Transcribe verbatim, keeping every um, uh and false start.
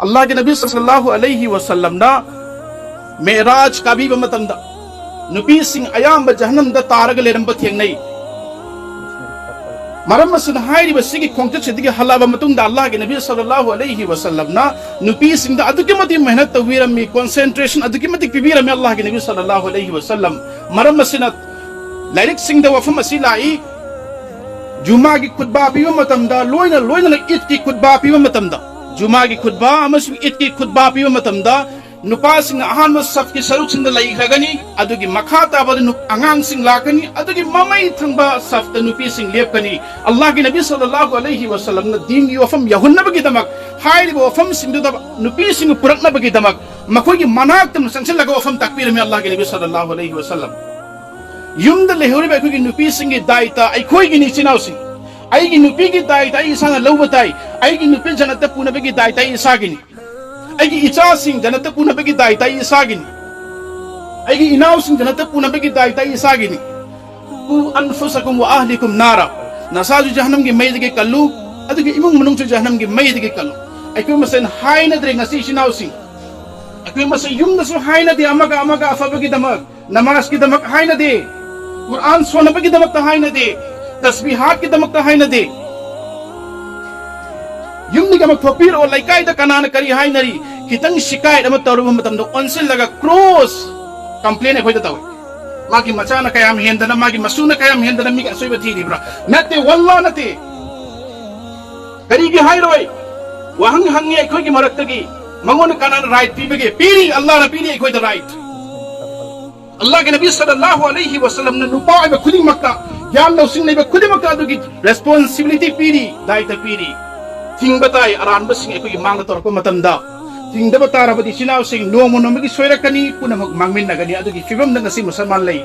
ꯑꯜꯂꯥꯍꯒꯤ ꯅꯕꯤ ꯁꯜꯂꯜꯂꯥꯍꯨ ꯑꯂꯩꯍꯤ ꯋꯁꯜꯂꯝꯅ ꯃꯦꯔꯥꯖ ꯀꯥꯕꯤꯕ ꯃꯇꯝꯗ ꯅꯨꯄꯤꯁꯤꯡ ꯑꯌꯥꯝꯕ ꯖꯍꯟꯅꯝꯗ ꯇꯥꯔꯒ ꯂꯩꯔꯝꯕ ꯊꯦꯡꯅꯩ꯫ ꯃꯔꯝ ꯑꯁꯤꯅ ꯍꯥꯏꯔꯤꯕ ꯁꯤꯒꯤ ꯈꯣꯡꯆꯠꯁꯤꯗꯒꯤ ꯍꯜꯂꯛꯑꯕ ꯃꯇꯨꯡꯗ ꯑꯜꯂꯥꯍꯒꯤ ꯅꯕꯤ ꯁꯜꯂꯜꯂꯥꯍꯨ ꯑꯂꯩꯍꯤ ꯋꯁꯜꯂꯝꯅ ꯅꯨꯄꯤꯁꯤꯡꯗ ꯑꯗꯨꯛꯀꯤ ꯃꯇꯤꯛ ꯃꯦꯍꯅꯠ ꯇꯧꯕꯤꯔꯝꯃꯤ, concentration ꯑꯗꯨꯛꯀꯤ ꯃꯇꯤꯛ ꯄꯤꯕꯤꯔꯝꯃꯤ ꯑꯜꯂꯥꯍꯒꯤ ꯅꯕꯤ ꯁꯜꯂꯜꯂꯥꯍꯨ ꯑꯂꯩꯍꯤ ꯋꯁꯜꯂꯝ꯫ ꯃꯔꯝ ꯑꯁꯤꯅ ꯂꯥꯏꯔꯤꯛꯁꯤꯡꯗ ꯋꯥꯐꯝ ꯑꯁꯤ ꯂꯥꯛꯏ꯫ ꯖꯨꯃꯥꯒꯤ ꯈꯨꯠꯕꯥ ꯄꯤꯕ ꯃꯇꯝꯗ, ꯂꯣꯏꯅ ꯂꯣꯏꯅꯅ ꯏꯗꯀꯤ ꯈꯨꯠꯕꯥ ꯄꯤꯕ ꯃꯇꯝꯗ, ꯖꯨꯃꯥꯒꯤ ꯈꯨꯠꯕꯥ ꯑꯃꯁꯨꯡ ꯏꯗꯀꯤ ꯈꯨꯠꯕꯥ ꯄꯤꯕ ꯃꯇꯝꯗ, ꯅꯨꯄꯥꯁꯤꯡꯅ ꯑꯍꯥꯟꯕ ꯁꯐꯀꯤ ꯁꯔꯨꯛꯁꯤꯡꯗ ꯂꯩꯈ꯭ꯔꯒꯅꯤ, ꯑꯗꯨꯒꯤ ꯃꯈꯥ ꯇꯥꯕꯗ ꯅꯨ-, ꯑꯉꯥꯡꯁꯤꯡ ꯂꯥꯛꯀꯅꯤ, ꯑꯗꯨꯒꯤ ꯃꯃꯩ ꯊꯪꯕ ꯁꯐꯇ ꯅꯨꯄꯤꯁꯤꯡ ꯂꯦꯞꯀꯅꯤ꯫ ꯑꯜꯂꯥꯍꯒꯤ ꯅꯕꯤ ꯁꯜꯂꯜꯂꯥꯍꯨ ꯑꯂꯩꯍꯤ ꯋꯁꯜꯂꯝꯅ ꯗꯤꯟꯒꯤ ꯋꯥꯐꯝ ꯌꯧꯍꯟꯅꯕꯒꯤꯗꯃꯛ, ꯍꯥꯏꯔꯤꯕ ꯋꯥꯐꯝꯁꯤꯡꯗꯨꯗ ꯅꯨꯄꯤꯁꯤꯡꯕꯨ ꯄꯨꯔꯛꯅꯕꯒꯤꯗꯃꯛ ꯃꯈꯣꯏꯒꯤ ꯃꯅꯥꯛꯇ ꯆꯪꯁꯤꯜꯂꯒ ꯋꯥꯐꯝ ꯇꯥꯛꯄꯤꯔꯝꯃꯤ ꯑꯜꯂꯥꯍꯒꯤ ꯅꯕꯤ ꯁꯜꯂꯜꯂꯥꯍꯨ ꯑꯂꯩꯍꯤ ꯋꯁꯜꯂꯝ꯫ ꯌꯨꯝꯗ ꯂꯩꯍꯧꯔꯤꯕ ꯑꯩꯈꯣꯏꯒꯤ ꯅꯨꯄꯤꯁꯤꯡꯒꯤ ꯗꯥꯏꯇ ꯑꯩꯈꯣꯏꯒꯤꯅꯤ, ꯏꯆꯤꯟ ꯏꯅꯥꯎꯁꯤꯡ꯫ ꯑꯩꯒꯤ ꯅꯨꯄꯤꯒꯤ ꯗꯥꯏꯇ ꯑꯩ ꯏꯁꯥꯅ ꯂꯧꯕ ꯇꯥꯏ꯫ ꯑꯩꯒꯤ ꯅꯨꯄꯤ ꯖꯟꯅꯠꯇ ꯄꯨꯅꯕꯒꯤ ꯗꯥꯏꯇ ꯑꯩ ꯏꯁꯥꯒꯤꯅꯤ꯫ ꯑꯩꯒꯤ ꯏꯆꯥꯁꯤꯡ ꯖꯟꯅꯠꯇ ꯄꯨꯅꯕꯒꯤ ꯗꯥꯏꯇ ꯑꯩ ꯏꯁꯥꯒꯤꯅꯤ꯫ ꯑꯩꯒꯤ ꯏꯅꯥꯎꯁꯤꯡ ꯖꯟꯅꯠꯇ ꯄꯨꯅꯕꯒꯤ ꯗꯥꯏꯇ ꯑꯩ ꯏꯁꯥꯒꯤꯅꯤ꯫ "ꯀꯨ ꯑꯟꯐꯨꯁꯀꯨꯝ ꯋꯥ ꯑꯍꯂꯤꯀꯨꯝ ꯅꯥꯔꯥ"꯫ ꯅꯁꯥꯁꯨ ꯖꯍꯟꯅꯝꯒꯤ ꯃꯩꯗꯒꯤ ꯀꯜꯂꯨ, ꯑꯗꯨꯒ ꯏꯃꯨꯡ ꯃꯅꯨꯡꯁꯨ ꯖꯍꯟꯅꯝꯒꯤ ꯃꯩꯗꯒꯤ ꯀꯜꯂꯨ꯫ ꯑꯩꯈꯣꯏ ꯃꯁꯦꯟ ꯍꯥꯏꯅꯗ꯭ꯔꯦ ꯉꯁꯤ, ꯏꯆꯤꯟ ꯏꯅꯥꯎꯁꯤꯡ꯫ ꯑꯩꯈꯣꯏ ꯃꯁꯦꯟ ꯌꯨꯝꯗꯁꯨ ꯍꯥꯏꯅꯗꯦ ꯑꯃꯒ ꯑꯃꯒ ꯑꯐꯕꯒꯤꯗꯃꯛ, ꯅꯃꯥꯖꯀꯤꯗꯃꯛ ꯍꯥꯏꯅꯗꯦ, ꯀꯨꯔꯥꯟ ꯁꯣꯟꯅꯕꯒꯤꯗꯃꯛꯇ ꯍꯥꯏꯅꯗꯦ, ꯇꯁꯕꯤꯍꯥꯠꯀꯤꯗꯃꯛꯇ ꯍꯥꯏꯅꯗꯦ꯫ ꯌꯨꯝꯗꯒꯤ ꯑꯃ ꯊꯣꯛꯄꯤꯔꯛꯑꯣ, ꯂꯩꯀꯥꯏꯗ ꯀꯅꯥꯅ ꯀꯔꯤ ꯍꯥꯏꯅꯔꯤ, ꯈꯤꯇꯪ ꯁꯤꯀꯥꯌꯠ ꯑꯃ ꯇꯧꯔꯨꯕ ꯃꯇꯝꯗ ꯑꯣꯟꯁꯤꯜꯂꯒ ꯀ꯭ꯔꯣꯁ ꯀꯝꯄ꯭ꯂꯦꯟ ꯑꯩꯈꯣꯏꯗ ꯇꯧꯏ꯫ ꯃꯥꯒꯤ ꯃꯆꯥꯅ ꯀꯌꯥꯝ ꯍꯦꯟꯗꯅ, ꯃꯥꯒꯤ ꯃꯁꯨꯅ ꯀꯌꯥꯝ ꯍꯦꯟꯗꯅ ꯃꯤꯒꯤ ꯑꯁꯣꯏꯕ ꯊꯤꯔꯤꯕ꯭ꯔꯥ? ꯅꯠꯇꯦ, ꯋꯥꯜꯂꯥ ꯅꯠꯇꯦ꯫ ꯀꯔꯤꯒꯤ ꯍꯥꯏꯔꯣꯏ? ꯋꯥꯍꯪ ꯍꯪꯉꯤ ꯑꯩꯈꯣꯏꯒꯤ ꯃꯔꯛꯇꯒꯤ꯫ ꯃꯉꯣꯟꯗ ꯀꯅꯥꯅ ꯔꯥꯏꯠ ꯄꯤꯕꯒꯦ? ꯄꯤꯔꯤ, ꯑꯜꯂꯥꯍꯅ ꯄꯤꯔꯤ ꯑꯩꯈꯣꯏꯗ ꯔꯥꯏꯠ꯫ ꯑꯜꯂꯥꯍꯒꯤ ꯅꯕꯤ ꯁꯜꯂꯜꯂꯥꯍꯨ ꯑꯂꯩꯍꯤ ꯋꯁꯜꯂꯝꯅ ꯅꯨꯄꯥ ꯑꯣꯏꯕ ꯈꯨꯗꯤꯡꯃꯛꯇ, ꯒ꯭ꯌꯥꯟ ꯂꯧꯁꯤꯡ ꯂꯩꯕ ꯈꯨꯗꯤꯡꯃꯛꯇ ꯑꯗꯨꯒꯤ ꯔꯦꯁꯄꯣꯟꯁꯤꯕꯤꯂꯤꯇꯤ ꯄꯤꯔꯤ, ꯗꯥꯏꯇ ꯄꯤꯔꯤ꯫ ꯊꯤꯡꯕ ꯇꯥꯏ, ꯑꯔꯥꯟꯕꯁꯤꯡ ꯑꯩꯈꯣꯏꯒꯤ ꯃꯥꯡꯗ ꯇꯧꯔꯛꯄ ꯃꯇꯝꯗ꯫ ꯊꯤꯡꯗꯕ ꯇꯥꯔꯕꯗꯤ ꯏꯆꯤꯟ ꯏꯅꯥꯎꯁꯤꯡ ꯅꯣꯡꯃ ꯅꯣꯡꯃꯒꯤ ꯁꯣꯏꯔꯛꯀꯅꯤ, ꯄꯨꯝꯅꯃꯛ ꯃꯥꯡꯃꯤꯟꯅꯒꯅꯤ꯫ ꯑꯗꯨꯒꯤ ꯐꯤꯕꯝꯗ ꯉꯁꯤ ꯃꯨꯁꯜꯃꯥꯟ ꯂꯩ꯫